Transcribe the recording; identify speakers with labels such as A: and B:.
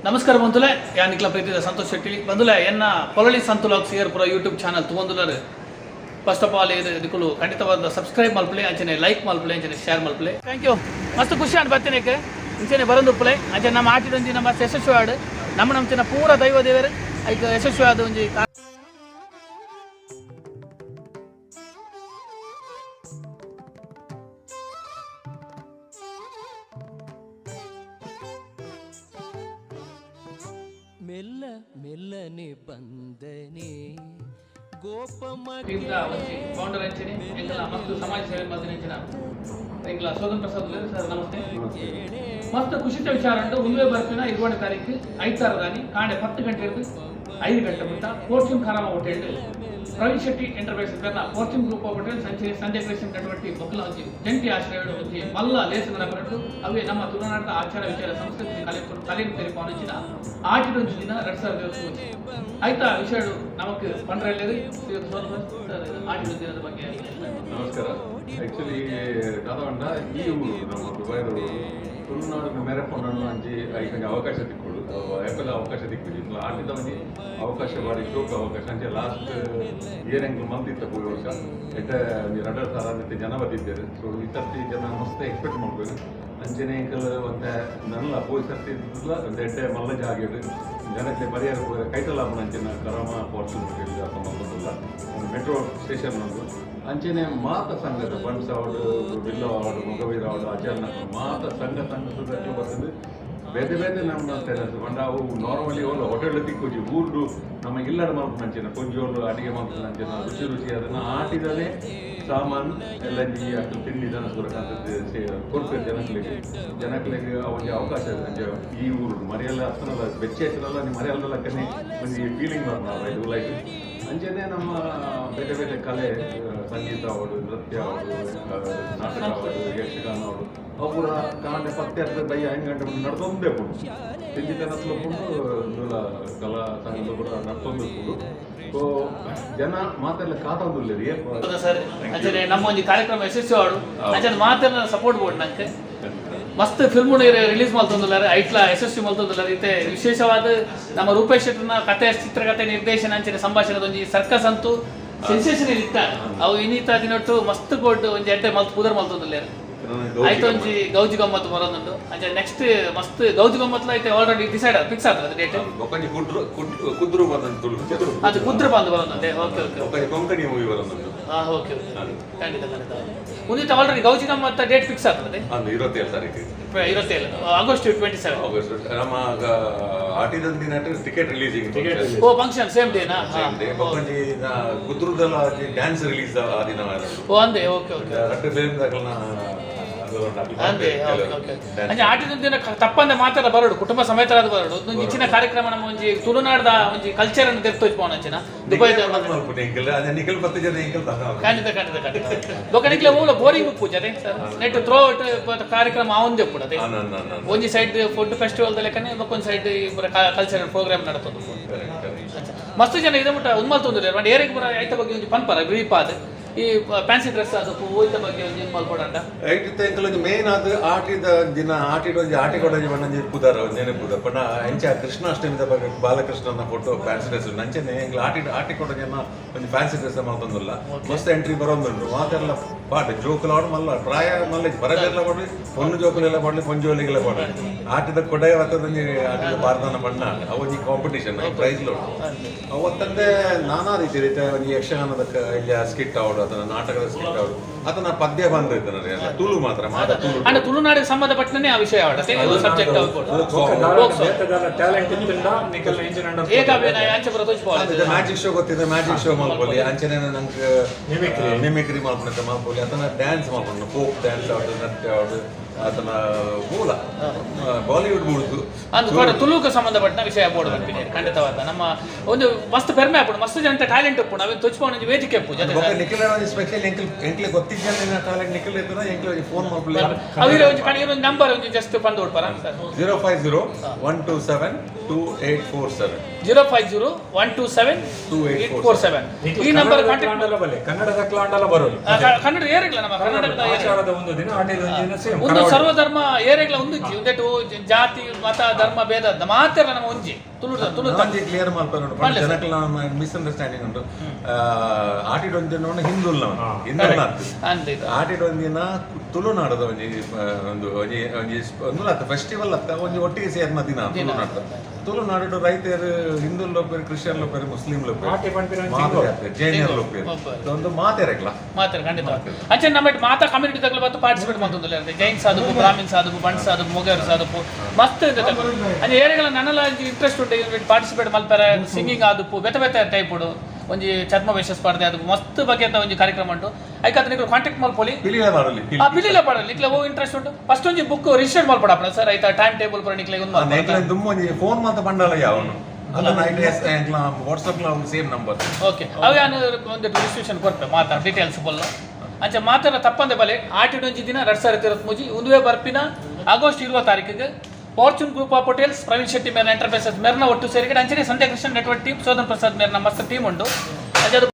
A: ನಮಸ್ಕಾರ ಬಂಧುಲೆ, ಯಾನಿಕ್ಲ ಪ್ರೀತಿದ ಸಂತೋಷ್ ಶೆಟ್ಟಿ. ಬಂಧುಲೆ, ಎನ್ನ ಪೊಲಳಿ ಸಂತು ವ್ಲಾಗ್ಸ್ ಪುರ ಯೂಟ್ಯೂಬ್ ಚಾನಲ್ ತುವಂದುಲರು. ಫಸ್ಟ್ ಆಫ್ ಆಲ್ ಇದು ಇದಕ್ಕೂ ಖಂಡಿತವಾದ ಸಬ್ಸ್ಕ್ರೈಬ್ ಮಲ್ಪಲೆ, ಅಂಚನೆ ಲೈಕ್ ಮಲ್ಪಲೆ, ಅಂಚನೆ ಶೇರ್ ಮಲ್ಪಲೆ. Thank you. ಮಸ್ತ್ ಖುಷಿ ಆಂಡ್ ಬತ್ತಿನಕ್ಕೆ. ಇಂಚನೆ ಬರಂದುಪ್ಪಲೆ. ಅಂಚನೆ ನಮ್ಮ ಆಟಿಡೊಂಜಿ ನಮ್ಮ ಯಶಸ್ವಿ ಆಡು ನಮ್ಮ ನಮ್ಚಿನ ಪೂರ ದೈವ ದೇವರು ಐಕ್ ಯಶಸ್ವಿ ಆದ ಒಂಜಿ
B: ಮೆಲ್ಲ ಮೆಲ್ಲನೆ ಬಂದನೆ ಗೋಪ
A: ಟೀಮ್ದ ಒಂಜಿ ಫೌಂಡರ್ ಅಂಚನೆ ಎಂಕಲ ಮಸ್ತ್ ಸಮಾಜ ಸೇವೆ ಮಲ್ತಿನ ಅಂಚಿನ ಎಂಕಲ ಸೋದನ್ ಪ್ರಸಾದ್ ಉಲ್ಲೆರ್. ಸರ್, ನಮಸ್ತೆ. ಮಸ್ತ್ ಖುಷಿತ ವಿಚಾರ ಉಂಟು. ಉಂದುವೆ ಬರ್ಪಿನ 20 ತಾರೀಕು ಐತಾರದಾನಿ ಕಾಂಡೆ 10 ಗಂಟೆ 5 ಗಂಟೆ ಮುಟ್ಟ ಫಾರ್ಚೂನ್ ಖಾರಾಮ ಹೋಟೆಲ್, ಪ್ರವೀಣ್ ಶೆಟ್ಟಿ ಎಂಟರ್ಪ್ರೈಸಸ್ ಪೇರ್ನ ಫಾರ್ಚೂನ್ ಗ್ರೂಪ್ ಆಫ್ ಹೋಟೆಲ್ಸ್ ಅಂಚನೆ ಸಂಜೆ ಕ್ರಿಯೇಷನ್ ಕಟ್ಟುವಟ್ಟಿ ಬೊಕ್ಕಲ ಒಂಜಿ ಜಂಟಿ ಆಶ್ರಯಡು ಒಂಜಿ ಮಲ್ಲ ಲೇಸ್ ನಡಪುನಟ್ಟು. ಅವೇ ನಮ್ಮ ತುಳುನಾಡದ ಆಚಾರ ವಿಚಾರ, ಸಂಸ್ಕೃತಿ, ಕಲೆ ಕಲೆಯನ್ನು ತೆರಿಪಾವಣಿಸಿದ ಆಟಿಡೊಂಜಿ ದಿನ 2021 ಆಯ್ತಾ ವಿಷಯಡು ನಮಕ್ ಪಂಡ್ರಲ್ಲಿ ಸರ್, ಆಟಿಡೊಂದು ದಿನದ ಬಗ್ಗೆ.
C: ನಮಸ್ಕಾರ. ಆಕ್ಚುಲಿ ದಾದವಂಡ ಈ ಊರು ನಮ್ಮ ದುಬೈದ ಊರು ತುಳುನಾಡಿನ ಮೇರೆ ಪೊಣ್ಣು ಅಂಜಿ ಐಕೊಂಜಿ ಅವಕಾಶ ತಿಕ್ಕೊಡು ಏಪಲ ಅವಕಾಶ ತಿಕ್ಕುಜಿ. ಆಟಿದ ಒಂಜಿ ಅವಕಾಶ ಬಾರಿ ಶೋಕ್ ಅವಕಾಶ. ಅಂಚೆ ಲಾಸ್ಟ್ ಇಯರ್ ಎಂಕ್ಲು ಮಂತ್ ಪೋಯಿ ವರ್ಷ ಎಡ್ಡೆ ಒಂಜಿ 2000 ಮಿತ್ತ ಜನ ಬತ್ತಿದ್ದೇರು. ಸೊ ಈ ಸರ್ತಿ ಜನ ಮಸ್ತ್ ಎಕ್ಸ್ಪೆಕ್ಟ್ ಮಾಡ್ಬೇಕು. ಅಂಚನೆ ಎಂಕಲ್ ಒಂತೆ ನಲ್ಲ ಪೋಯಿ ಸರ್ತಿ ಇದ್ದಲ್ಲ ಒಂದು ಎಡ್ಡೆ ಮಲ್ಲ ಜಾಗೆಡ್ ಜನಕ್ಕೆ ಪರಿಹಾರ ಪೋಯರೆ ಕೈತಲ್ ಆಪುನ ಅಂಚಿನ ಕರಮ ಫಾರ್ಚೂನ್ ಹೋಟೆಲ್ ಮಲ್ತೊಂದುಲ್ಲ, ಮೆಟ್ರೋ ಸ್ಟೇಷನ್ ಒಂದು. ಅಂಚನೆ ಮಾತ ಸಂಘದ ಬಂಟ್ಸ್ ಆವಡ್, ಬಿಲ್ಲವ ಆವಡ್, ಮೊಗವೀರ ಆವಡ್, ಅಜಲ್ನ ಮಾತ ಸಂಘ ಸಂಘ ಸುತ್ತ ಬರ್ತದೆ. ಬೇತೆ ಬೇತೆ ನಮ್ಮ ತೆನಸು ಪಂಡ ಅವು ನಾರ್ಮಲಿ ಓಲ ಹೋಟೆಲ್ ತಿಕ್ಕುಜಿ. ಊರ್ಡು ನಮ್ಮ ಇಲ್ಲಡ ಮಲ್ಪುನ ಅಂಚಿನ ಪೊಂಜೋಲು ಅಡಿಗೆ ಮಲ್ಪುನ ಅಂಚಿನ ರುಚಿ ರುಚಿ ಅದನ್ನು ಆಟಿದಲೇ ಸಾಮಾನು ಎಲ್ಲ ಈ ಅಷ್ಟು ತಿಂಡಿ ತನಸು ಕೊಡ್ತಾರೆ ಜನಗಳಿಗೆ. ಜನಗಳಿಗೆ ಒಂಜಿ ಅವಕಾಶ ಅಂಚೆ ಈ ಊರು ಮರೆಯಲ್ಲ ಅತ್ತನಲ್ಲ ಬೆಚ್ಚ ಆಯ್ತನಲ್ಲ ನೀವು ಮರೆಯಲ್ಲ ಕನೆ ಒಂಜಿ ಫೀಲಿಂಗ್ ಬರ್ತಾವ ಇದು ಲೈಕ್. ಅಂಚೆನೆ ನಮ್ಮ ಬೇರೆ ಬೇರೆ ಕಲೆ, ಸಂಗೀತ ಆವಡು, ನೃತ್ಯ ಆವಡು, ನಾಟಕ ಆವಡು, ಯಕ್ಷಗಾನ ಆವಡು, ಅವು ಪೂರ ಕಾಂಡೆ ಪತ್ತೆ ಅರ್ಧ ಬೈ 5 ಗಂಟೆ ಮುಟ್ಟ ನಡ್ತೊಂದೇ ಪುಂಡು. ತಿಂಡಿ ತನಸ್ಲು ಪುಂಡು, ಇಂದುಲ ಕಲಾ ಸಂಘದ ಪೂರ ನಡ್ತೊಂದೇ ಪುಂಡು. ಸೊ ಜನ ಮಾತೆಲ್ಲ ಕಾತೊಂದುಲ್ಲೆರ್ ಏಪ.
A: ಹೌದಾ ಸರ್? ಅಂಚನೆ ನಮ್ಮ ಒಂಜಿ ಕಾರ್ಯಕ್ರಮ ಯಶಸ್ವಿ ಆಡು. ಅಂಚನೆ ಮಾತೆಲ್ಲ ಸಪೋರ್ಟ್ ಬೋರ್ಡ್ ನಂಗೆ. ಮಸ್ತ್ ಫಿಲ್ಮ್ ರಿಲೀಸ್ ಮಲ್ತೊಂದುಲ್ಲಾರೆ, ಐಟ್ಲಾ ಯಶಸ್ವಿ ಮಲ್ತೊಂದುಲ್ಲಾರೆ. ಇತ್ತೆ ವಿಶೇಷವಾದ ನಮ್ಮ ರೂಪೇಶ್ ಶೆಟ್ಟರ್ನ ಕತೆ, ಚಿತ್ರಕಥೆ, ನಿರ್ದೇಶನ ಅಂಚನೆ ಸಂಭಾಷಣೆದ ಒಂಜಿ ಸರ್ಕಸ್ ಅಂತೂ ಸೆನ್ಸೇಷನ್ ಇತ್ತ. ಅವು ಇನ್ನಿತ ದಿನೊಟ್ಟು ಮಸ್ತ್ ಕೊಟ್ಟು ಒಂಜಿ ಎಡ್ಡೆ ಮಲ್ತ್ ಪುದರ್ ಮಲ್ತೊಂದುಲ್ಲೇರು. ಆಯ್ತು, ಒಂಜಿ ಗೌಜಿ ಗಮ್ಮತ್ತು ಬರೋದುಂಟು. ಅಂಚೆ ನೆಕ್ಸ್ಟ್ ಮಸ್ತ್ ಗೌಜಿ ಗಮ್ಮತ್ಲ ಐತೆ. ಆಲ್ರೆಡಿ ಡಿಸೈಡ್ ಫಿಕ್ಸ್ ಆಗ್ತದೆ ಡೇಟ್.
C: ಬೊಕ್ಕಂಜಿ ಕುಡ್ರು ಕುದ್ರು ಬಂದಂತ ತುಳು.
A: ಅದು ಕುದ್ರು ಬಂದು ಬರೋದುಂಟೆ. ಓಕೆ ಓಕೆ
C: ಬೊಕ್ಕಂಜಿ ಕೊಂಕಣಿ ಮೂವಿ ಬರೋದುಂಟು.
A: ಹಾ, ಓಕೆ ಓಕೆ, ಖಂಡಿತ ಖಂಡಿತ. ಮುಂದಿನ ಆಲ್ರೆಡಿ ಗೌಜಿ ಗಮ್ಮತ್ತ ಡೇಟ್ ಫಿಕ್ಸ್ ಆಗ್ತದೆ.
C: ಅಂದು 27 ತಾರೀಕು.
A: 27 ಆಗಸ್ಟ್, 27.
C: ಆಗಸ್ಟ್. ನಮ್ಮ ಆಟಿದ ದಿನ ಟಿಕೆಟ್ ರಿಲೀಸಿಂಗ್.
A: ಓ, ಫಂಕ್ಷನ್ ಸೇಮ್ ಡೇನಾ?
C: Same day. ಬೊಕ್ಕಂಜಿ ಕುದ್ರುದಲ್ಲ ಡ್ಯಾನ್ಸ್ ರಿಲೀಸ್ ಆ ದಿನ.
A: ಓ, ಅಂದೆ, ಓಕೆ ಓಕೆ.
C: ರಟ್ಟು ಫಿಲ್ಮ್ ದಾಖಲನ.
A: ಅಂದೆ, ಓಕೆ ಓಕೆ. ಅಂಚೆ ಆಟಿದ ದಿನ ತಪ್ಪಂದೆ ಮಾತ್ರ ಬರೋಡು, ಕುಟುಂಬ ಸಮೇತರಾದ ಬರೋಡು. ಒಂದು ಇಚ್ಚಿನ ಕಾರ್ಯಕ್ರಮ ನಮ್ಮ ಒಂಜಿ ತುಳುನಾಡ್ದ ಒಂಜಿ ಕಲ್ಚರ್ ಅನ್ನು ತೆರ್ತೋಯ್ಪೋಣ ಅಂಚಿನ ದುಬೈದ.
C: ನಿಖಲ್ ಪತ್ತು ಜನ ಎಂಕಲ್.
A: ಖಂಡಿತ ಖಂಡಿತ ಖಂಡಿತ. ಬೊಕ್ಕ ಮೂಲ ಬೋರಿಂಗ್ ಪೂಜೆ ಸರ್, ನೆಟ್ ಥ್ರೋ ಔಟ್ ಕಾರ್ಯಕ್ರಮ ಆವೊಂದೇ ಉಪ್ಪುಂಡು. ಒಂಜಿ ಸೈಡ್ ಫುಡ್ ಫೆಸ್ಟಿವಲ್ ಲೆಕ್ಕನೆ, ಬೊಕ್ಕೊಂದು ಸೈಡ್ ಕಲ್ಚರಲ್ ಪ್ರೋಗ್ರಾಮ್ ನಡತೊಂದು. ಮಸ್ತ್ ಜನ ಇದೆ ಮುಟ್ಟ ಉನ್ಮಲ್ ತೊಂದರೆ ಬಟ್ ಏರಿಗೆ ಪೂರ ಐತ ಬಗ್ಗೆ ಒಂಜಿ ಪನ್ಪರ ಬ್ರೀಫ್ ಆದ್ ಈ ಫ್ಯಾನ್ಸಿ ಡ್ರೆಸ್ ಅದು ಹೋಯ್ತ ಬಗ್ಗೆ ಒಂಜಿ ಮಲ್ಪೊಡಂಡ.
C: ಐಟಿತ್ತ ಎಂಕಲ್ ಒಂಜಿ ಮೇನ್ ಆದ್ ಆಟಿದ ದಿನ ಆಟಿಡ್ ಒಂಜಿ ಆಟಿ ಕೊಡೊಂಜಿ ಒಂಜಿ ಪುದರ್ ಒಂಜೇನೆ ಪುದರ್ ಪಂಡ ಎಂಚ ಕೃಷ್ಣಾಷ್ಟಮಿದ ಬಗ್ಗೆ ಬಾಲಕೃಷ್ಣನ ಫೋಟೋ ಫ್ಯಾನ್ಸಿ ಡ್ರೆಸ್ ಅಂಚನೆ ಎಂಕಲ್ ಆಟಿ ಆಟಿ ಕೊಡೊಂಜನ ಒಂಜಿ ಫ್ಯಾನ್ಸಿ ಡ್ರೆಸ್ ಮಲ್ತೊಂದುಲ್ಲ. ಮಸ್ತ್ ಎಂಟ್ರಿ ಬರೋದುಂಡು. ಮಾತೆಲ್ಲ ಪಾಟ ಜೋಕುಲು ಆಡು, ಮಲ್ಲ ಪ್ರಾಯ ಮಲ್ಲ ಬರಬೇರ್ಲ ಪಾಡ್ಲಿ, ಪೊಣ್ಣು ಜೋಕುಲೆಲ್ಲ ಪಾಡ್ಲಿ, ಪೊಂಜೋಲಿಗೆಲ್ಲ ಪಾಡ್ಲಿ. ಆಟಿದ ಕೊಡೆ ಬರ್ತದೊಂಜಿ ಆಟಿದ ಪಾರ್ದನ ಬಣ್ಣ ಅವು ಒಂಜಿ ಕಾಂಪಿಟೇಷನ್ ಪ್ರೈಸ್ ಲೋಡ್. ಅವತ್ತಂದೆ ನಾನಾ ರೀತಿ ರೀತಿಯ ಒಂಜಿ ಯಕ್ಷಗಾನದ ಇಲ್ಲಿ ಸ್ಕಿಟ್ ಆವಡು ಅಥವಾ ನಾಟಕದ ಸ್ಕಿಟ್ ಆವಡು ಅಥವಾ ಪದ್ಯ ಬಂದ ಇತ್ತು. ತುಳು ಮಾತ್ರ ಮಾತ ತುಳು.
A: ಅಂಡ ತುಳುನಾಡಿಗೆ ಸಂಬಂಧಪಟ್ಟನೇ ಆ ವಿಷಯ ಆವಡ ಸಬ್ಜೆಕ್ಟ್ ಆಗ್ಬೋದು.
D: ಟ್ಯಾಲೆಂಟ್ ಇತ್ತಿಂಡ ನಿಕಲ್ ಇಂಜಿನ್ ಅಂಡರ್
A: ಏಕಾಭಿನಯ ಅಂಚೆ ಬರೋ ತೋಚ್ಬೋದು.
C: ಮ್ಯಾಜಿಕ್ ಶೋ ಗೊತ್ತಿದೆ, ಮ್ಯಾಜಿಕ್ ಶೋ ಮಲ್ಪೊಲಿ. ಅಂಚನೆ ನಂಗೆ
D: ಮಿಮಿಕ್ರಿ.
C: ಮಿಮಿಕ್ರಿ ಮಲ್ಪುನಂತೆ ಮಲ್ಪೊಲಿ ಅಥವಾ ಡ್ಯಾನ್ಸ್ ಮಲ್ಪೊಂಡು, ಫೋಕ್ ಡ್ಯಾನ್ಸ್ ಆವಡು, ನೃತ್ಯ ಆವಡು ಆತನ ಮೂಲ ಬಾಲಿವುಡ್ ಮೂಡ್ದು.
A: ಅಂದ್ ಕೂಡ ತುಳುಕು ಸಂಬಂಧಪಟ್ಟ ವಿಷಯ ಬೋರ್ಡ್ ಬರ್ತೀನಿ. ಖಂಡಿತವಾದ ನಮ್ಮ ಒಂದು ಮಸ್ತ್ ಪೆರ್ಮೆ ಆಪುಂಡು. ಮಸ್ತ್ ಜನ ಟ್ಯಾಲೆಂಟ್ ಉಪ್ಪುಂಡು, ಅವೆನ್ ತೊಚ್ಪೋಣ ಒಂಜಿ ವೇದಿಕೆ ಉಪ್ಪು ಜೊತೆ.
C: ಬೊಕ್ಕ ನಿಖಿಲ್ ಸ್ಪೆಷಲ್ ಎಂಕಲ್ ಎಂಕ್ಲೆ ಗೊತ್ತಿಜ್ಜಂದಿನ ಟಾಲೆಂಟ್ ನಿಖಿಲ್ ಇತ್ತದ. ಎಂಕ್ಲೆ ಒಂಜಿ ಫೋನ್ ಮಲ್ಪುಲೆ.
A: ಅವಿರ ಒಂಜಿ ಕಣಿ ಒಂದು ನಂಬರ್ ಒಂಜಿ ಜಸ್ಟ್ ಪಂದ್ ಉಡ್ಪರ ಸರ್.
C: 050 127 2847.
A: 050 127
C: 2847.
A: 47. ಈ ನಂಬರ್ ಕಾಂಟ್ಯಾಕ್ಟ್.
D: ಬಲೆ ಕನ್ನಡದ ಕ್ಲಾಂಡಲ ಬರೋದು.
A: ಕನ್ನಡ ಏರಿಲ್ಲ ನಮ್ಮ ಕನ್ನಡದ.
D: ಆಚಾರದ ಒಂದು ದಿನ, ಆಟಿದ ಒಂದು ದಿನ ಸೇಮ್.
A: ಒಂದು ಸರ್ವಧರ್ಮ ಏರೆಗ್ಲ ಒಂದುಜ್ಜಿ. ಉಂದೆಟ್ ಜಾತಿ, ಮತ, ಧರ್ಮ ಭೇದ ಮಾತೆರ್ಲ ನಮ್ಮ ಒಂಜಿ ತುಳು ತುಳು.
E: ಒಂಜಿ ಕ್ಲಿಯರ್ ಮಲ್ಪರೆ ಉಂಡು.
A: ಪನ್ಲೆ ಸರ್.
E: ಜನಕ್ಲ ಮಿಸ್ಅಂಡರ್ಸ್ಟ್ಯಾಂಡಿಂಗ್ ಉಂಟು. ಆಟಿಡ್ ಒಂಜಿ ಹಿಂದೂಲ್ನ, ಹಿಂದೂಲ್ನ
A: ಅಂದ್ ಇದು.
E: ಆಟಿಡ್ ಒಂದಿನ ತುಳುನಾಡದ ಒಂಜಿ ಒಂದು ಒಂಜಿ ಒಂಜಿ ಒಂದು ಅತ್ತ ಫೆಸ್ಟಿವಲ್ ಅತ್ತ, ಒಂಜಿ ಒಟ್ಟಿಗೆ ಸೇರ್ನ ದಿನ ತುಳುನಾಡದ. ತುಳುನಾಡು ರೈತರು ಹಿಂದೂ ಲೋಪೇರು, ಕ್ರಿಶ್ಚಿಯನ್ ಲೋಪೇರು, ಮುಸ್ಲಿಂ ಲೋಪೇರು,
D: ಆಟಿ ಪನ್ಪಿನ ಒಂಜಿ
E: ಜೈನರ್ ಲೋಪೇರು,
A: ಒಪ್ಪೇರು.
E: ಒಂದು ಮಾತೆರೆಗ್ಲ.
A: ಮಾತ್ರ ಖಂಡಿತ. ಅಂಚೆ ನಮ್ಮ ಮಾತಾ ಕಮ್ಯುನಿಟಿ ತಗಲು ಬತ್ತು ಪಾರ್ಟಿಸಿಪೇಟ್ ಮಾಡ್ತಂದಿಲ್ಲ. ಜೈನ್ ಸಾಧುಪು, ಬ್ರಾಹ್ಮಿನ್ ಸಾಧುಪು, ಬಂಟ್ ಸಾಧುಪು, ಮೊಗೇರ್ ಸಾಧುಪು, ಮಸ್ತ್ ಇದೆ ತಗಲು. ಅಂಚೆ ಏರೆಗಳ ನನಲ ಇಂಟ್ರೆಸ್ಟ್ ಉಂಟು ಪಾರ್ಟಿಸಿಪೇಟ್ ಮಲ್ಪರೆ, ಸಿಂಗಿಂಗ್ ಆದುಪ್ಪು, ಬೇತೆ ಬೇತೆ ಟೈಪ್ ಉಂಡು. ಒಂಜಿ ಛದ್ಮ ವೇಷ ಸ್ಪರ್ಧೆ ಅದು ಮಸ್ತ್ ಬಗೆತ ಒಂಜಿ ಕಾರ್ಯಕ್ರಮ ಉಂಟು. ಐಕಾತ್ ನಿಕುಲು ಕಾಂಟ್ಯಾಕ್ಟ್ ಮಲ್ಪೊಲಿ.
E: ಪಿಲಿಯ ಮಾಡಲಿ.
A: ಆ ಪಿಲಿಲ ಪಾಡಲಿ. ನಿಕ್ಲೆ ಓ ಇಂಟ್ರೆಸ್ಟ್ ಉಂಟು, ಫಸ್ಟ್ ಒಂಜಿ ಬುಕ್ ರಿಜಿಸ್ಟರ್ ಮಲ್ಪಡಪ್ಪ ಸರ್. ಐತ ಟೈಮ್ ಟೇಬಲ್ ಪೂರ ನಿಕ್ಲೆ ಒಂದು.
E: ಎಂಕ್ಲ ದುಮ್ಮು ಒಂಜಿ ಫೋನ್ ಮಾತ ಪಂಡಲ ಯಾವನು ಅಲ್ಲ ನೈಟ್ ಎಸ್ ಎಂಕ್ಲ ವಾಟ್ಸಪ್ ಸೇಮ್ ನಂಬರ್.
A: ಓಕೆ, ಅವು ಯಾನು ಒಂದು ಡಿಸ್ಕ್ರಿಪ್ಷನ್ ಕೊರ್ಪೆ ಮಾತಾ ಡೀಟೇಲ್ಸ್ ಫುಲ್. ಅಂಚ ಮಾತ್ರ ತಪ್ಪಂದೆ ಬಲೆ. ಆಟಿಡ್ ಒಂಜಿ ದಿನ 2023 ಉಂದುವೇ ಬರ್ಪಿನ ಆಗಸ್ಟ್ 20 ತಾರೀಕಿಗೆ Fortune Group of Hotels, Praveen Shetty ಮೇರ್ನ ಎಂಟರ್ಪ್ರೈಸಸ್ ಮೇರ್ನ ಒಟ್ಟು ಸೇರಿಕೆ, ಅಂಚನೆ ಸಂಧ್ಯಾ ಕೃಷ್ಣ ನೆಟ್ವರ್ಕ್ ಟೀಮ್, ಸೋದನ್ ಪ್ರಸಾದ್ ಮೇರ್ನ ಮಸ್ತ್ ಟೀಮ್ ಉಂಟು. ಅಂಚೆ ಅದು